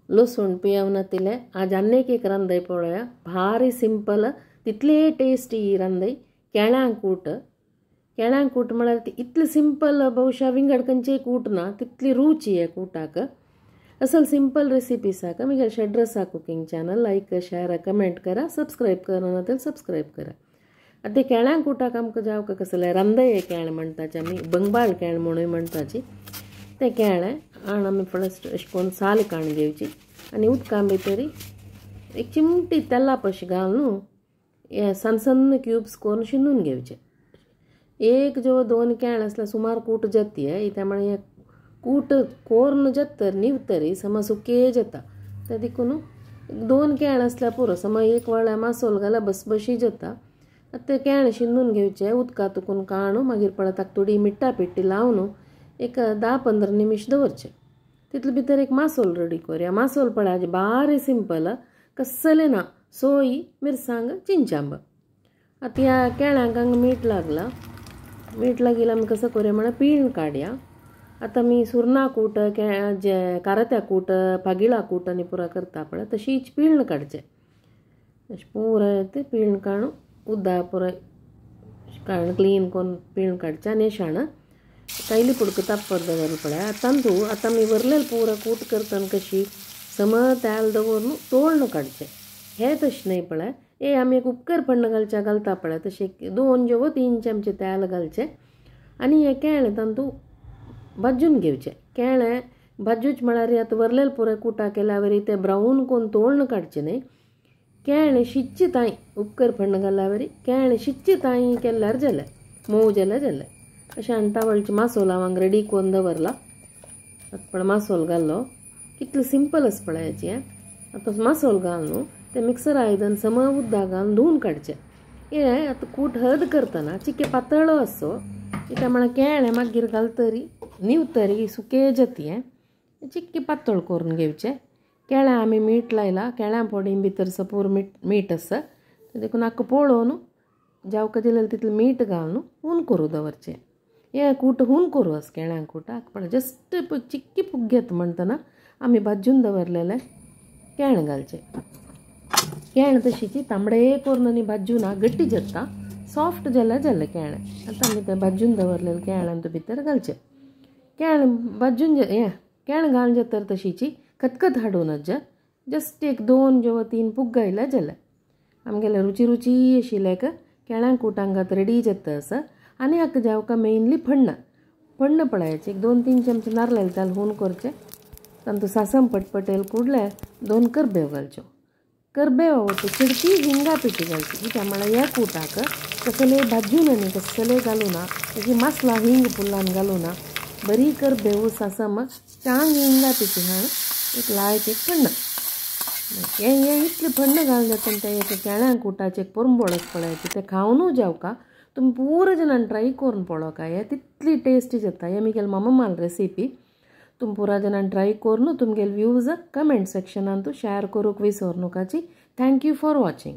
लसूण पियेवन आज आनीक एक रांदय पळोवया. भारी सिंपल तितले टेस्टी ही रांदय केळ्यां कूट. केळ्यां कूट म्हळ्यार ती इतली सिंपल बहुशा विंगड खंयचेय कूट ना तितली रुची ह्या कूटाक. असल सिंपल रेसिपी साक Miguel Shadrasa cooking channel like share comment करा, सबस्क्रायब करा ना सबस्क्रायब करा. आतां केळ्यां कुटाक आमकां जावं कसलें रांदय केळें म्हणटाचे आमी बंगबाळ केळें म्हणूय म्हणटाची तें केळें आनी आमी फस्ट अशें करून साल काडून घेवची आनी उदकां भितर एक चिमटी तेला पशी घालून हे सन्न सन्न क्यूब्स करून शिनून घेवचे. एक जो दोन केळें आसल्यार सुमार कूट जाता त्या मुळे हें कूट कोरून जाता निवतरी समा सुके जाता ते देखून दोन केळें आसल्यार पुरो. समा एक व्हडलें मासोल घाल्यार बसबशी जाता. आतां तें केळें शिनून घेवचें उदकां तुकून काडून मागीर पळय ताका थोडी मिठा पिट्टी लावन एक 10-15 निमिश दवरचें. तितले भितर एक मासोल रेडी करुया. मासोल पळय बारी सिंपल कसलें ना, सोय मिरसांग चिंचांब. आतां ह्या केळ्यांक हांगा मीठ लागलां. मीठ लागिल्ल्यार आमी कसो करुया म्हळ्यार पिळून काडया. आतां आमी सुरना कूट जे कारात्या कूट पागिळा कूट आनी पुरा करता पळय तशीच पिळून काडचें. अशें पुराय तें पिळून काडून उदक पुराय काडून क्लीन करून पिळून काडचें आनी शाण कायली पुडको ताप्पर दवरलें पळय. आतां तूं आतां आमी वरलें पुरा कूट करतना कशी सम तेल दवरून तोळून काडचें. हें तशें न्हय पळय, ए आमी एक उपकर पण्ण घालच्या घालता पळय तशें 2 जेवो 3 चमचे तेल घालचें आनी हें केळें तातूंत भाजून घेवचें. केळें भाजूच म्हळ्यार आतां वरलें पुराय कुटा केल्या वरी तें ब्रावन करून तोळून काडचें न्हय. केळें शिच्चें तांय उपकर पण्ण घालल्या वरी केळें शिच्चें तांय केल्यार जालें, मोव जाल्यार जालें. अशें आनी तावळचें मासोल हांव हांगा रेडी करून दवरला. आतां पळय मासोल घाल्लो कितलें सिंपल आसा पळयाचें. आतां मासोल घाल न्हू तें मिक्सर आयदन सम उदक घालून धुवन काडचें. हें आतां कूट हद करतना चिके पातळ आसचो कित्याक म्हळ्यार केळें मागीर घालतरी निवतरी सुके जाता हें चिक्के पातळ करून घेवचें. केळ्यां आमी मीठ लायलां, केळ्यां पोडी भितर सपूर मीठ आसा देखून आक्क पळोवन जावका दिलें तितलें मीठ घालून हून करूं दवरचें. हें कूट हून करूं आसा केळ्यां कुटाक पळय जस्ट चिक्की फुग्गेत म्हणटना आमी भाजून दवरलेलें केळें घालचें. केळें तशीची तांबडे करून आनी भाजून ना गट्टी जाता, सॉफ्ट जाल्यार जालें केळें. आतां आमी तें भाजून दवरलेलें केळें भितर घालचें. केळें भाजून हें केळें घालून जाता तशीची खतखत हाडून जस्ट एक 2 जेवो 3 पुग्ग आयल्यार जालें. आमगेलें रुची रुची आशिल्लें केळ्यां कूट हांगात रेडी जाता आसा. आनी हाका जावका मेनली फण्ण फण्ण पळयाचें. एक 2-3 चमचे नारलें तेल हून करचें, तातूंत सासम पटपटेल कुडले 2 करबेव घालच्यो. करबेव वटू चिडकी हिंगा पिठी घालची कित्याक म्हळ्यार ह्या कुटाक कसले भाजून आनी कसले घालूं ना, तशी मसला हिंग फुल्लान घालूं ना, बरी करबेव सासम चांग हिंगा पिठी घालून एक लायक एक फण्ण हें हें इतलें फण्ण घालून जाता तें एक केळ्यां कुटाचें एक पोरंबोळ पळयाचें तें खावनूय जावका. तुमी पुरो जाणान ट्राय करून पळोवका, हें तितली टेस्टी जाता. हें म्हगेली मम्माल रेसिपी. तुमी पुरा जाणान ट्राय करून तुमगेले व्यूज कमेंट सेक्शनांत शेअर करूंक विसर नकाची. Thank you for watching.